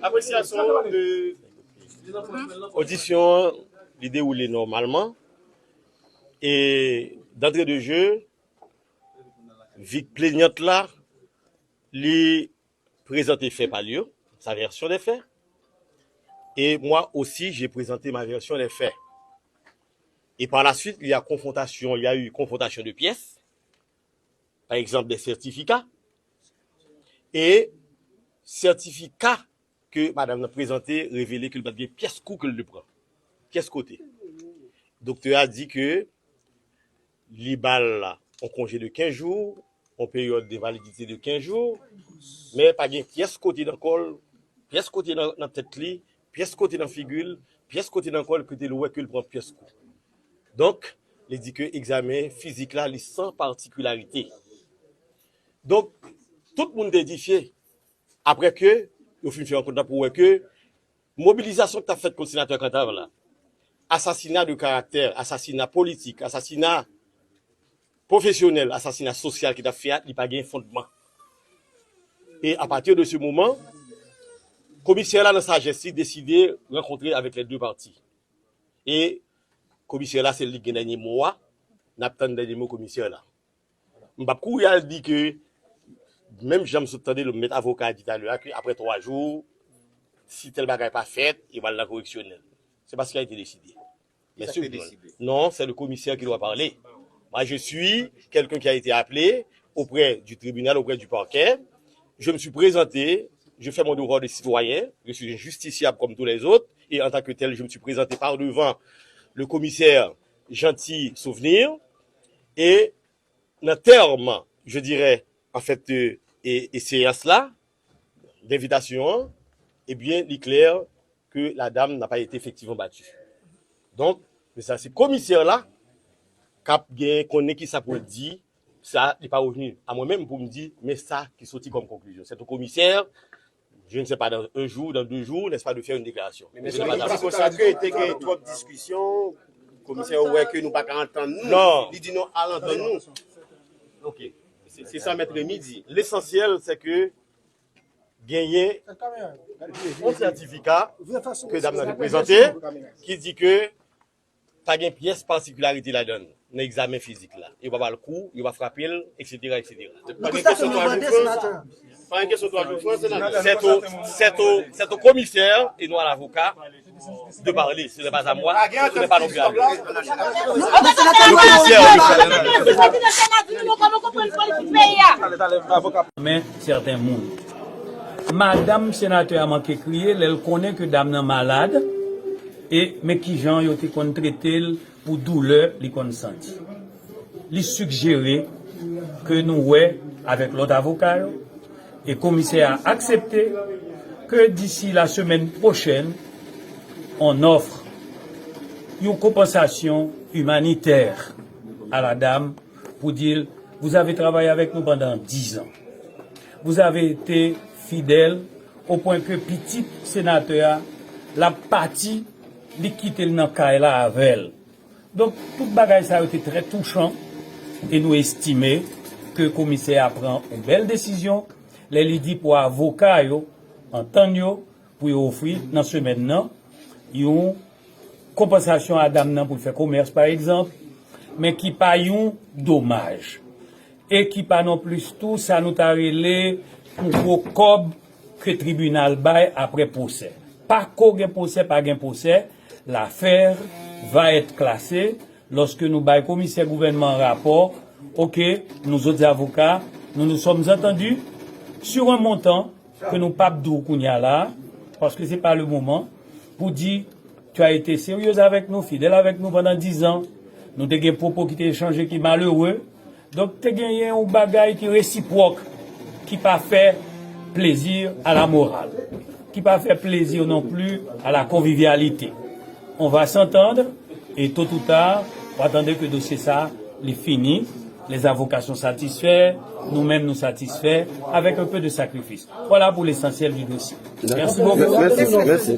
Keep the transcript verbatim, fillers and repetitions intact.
Apresyasyon de odisyon an, li dewoule nòmalman. E d'entrée de jeu, vi-, plenyant la, li prezante fè pa l yo, sa vèsyon dè fè. Et moi aussi, j'ai présenté ma version des faits. Et par la suite, il y a confrontation, il y a eu confrontation de pièces, par exemple des certificats, et sètifika ke madanm nan prezante revele ke l pa t gen pyès kou ke l te pran. Pyès kote. Doktè a di ke li ba l yon konje de kenz jou, yon peryòd de validite de kenz jou, men pa gen pyès kote nan kò l, pyès kote nan, nan tèt li, pyès kote nan figi l, pyès kote nan kò l kote l wè ke l pran pyès kou. Donk, li di ke egzamen fizik la, li san patikilarite. Donk, tout moun te edifye. Apre ke yo fin fè rankont la pou wè ke mobilizasyon ki t ap fèt kont senatè Cantave la, asasina de karaktè, asasina politik, asasina pwofesyonèl, asasina sosyal ki t ap fè a, li pa gen fondman. E apati de se moman, komisè la nan sajès li deside rankontre avèk lè de pati. E komisè la se li ki gen dènye mo a, n ap tann dènye mo komisè la. M p ap kouri al di ke, menm jan m sot tande l, mèt avoka a di talè a ke apre twa jou, si tèl bagay pa fèt, yo pral nan koreksyonèl. C'est pas ce qui a été décidé. Bien sûr que non. Non, c'est le commissaire qui doit parler. Moi, je suis quelqu'un qui a été appelé auprès du tribunal, auprès du parquet. Je me suis présenté, je fais mon devoir de citoyen, je suis un justiciable comme tous les autres, et en tant que tel, je me suis présenté par devant le commissaire Gentil Souvenir, et nan tèm, je dirais, en fait, euh, e, e seyans la, denvitasyon an, ebyen, li klè ke la dam n'a pas été effectivement battue. Donk, men sa se komisè la k ap gen konnen ki sa pou l di, sa li pa revni a mwen menm pou m di, men sa ki soti kòm konklizyon. C'est au commissaire, je ne sais pas, dans un jour, dans deux jours, n'est-ce pas, de faire une déclaration. Men mesye, li di konsa ke te gen twòp diskisyon, komisè yo wè ke nou pa ka antann nou. Non. Li di nou al antann nou. Ok. Se, se sa mèt Remy di. Lesansyèl, se ke genyen yon sètifika ke dam nan te prezante ki di ke pa gen pyès patikilarite ladan l nan egzamen fizik la. Yo pa ba l kou, yo pa frape l, et cetera, et cetera. Pa gen kesyon twa jou franc. Pa gen kesyon twa jou franc, senatè. C'est au, c'est au, c'est au commissaire et non à l'avocat de parler. Ce n'est pas à moi, ce n'est pas non plus à lui. Le commissaire, le commissaire. Men sèten moun. Madanm senatè a manke kriye lè l konnen ke dam nan malad, e men kijan yo te konn trete l pou doulè li konn santi. Li sigjere ke nou wè avèk lòt avoka yo, e komisè a aksepte ke d'ici la semaine prochaine, on offre yon konpansasyon imanitè a la dam pou di l, vous avez travaillé avec nous pendant dix ans. Vous avez été fidèle au point que pitit senatè a, l ap pati, li kite l nan kay la avè l. Donk, tout bagay sa yo te trè touchan e nou estime ke komisè a pran yon bèl desizyon lè li di pou avoka yo antann yo pou yo ofri nan semèn nan yon konpansasyon a dam nan pou l fè komès, pa egzanp, men ki pa yon domaj. E ki pa nonplis tou sa nou ta rele yon gwo kòb ke tribinal bay apre pwosè. Pa ko gen pwosè, pa gen pwosè, l'affaire va être classée lorsque nou bay komisè gouvènman an rapò, oke, nou zòt avoka, nous nous sommes entendus sur un montant ke nou p ap di w kounye a la, paske se pa le moman pou di tu as été sérieuse avec nous, fidèle avec nous pendant dix ans. Nou te gen pwopo ki te echanje ki malere. Donk, te genyen yon bagay ki resipwòk, ki pa fè plezi a la moral, ki pa fè plezi non pli a la konvivyalite. On va s'entendre, e tot ou ta, w a tande ke dosye sa, li fini. Les avocats sont satisfaits, nou menm nou satisfè, avec un peu de sacrifice. Voilà pour l'essentiel du dossier. Merci beaucoup. Mèsi, mèsi.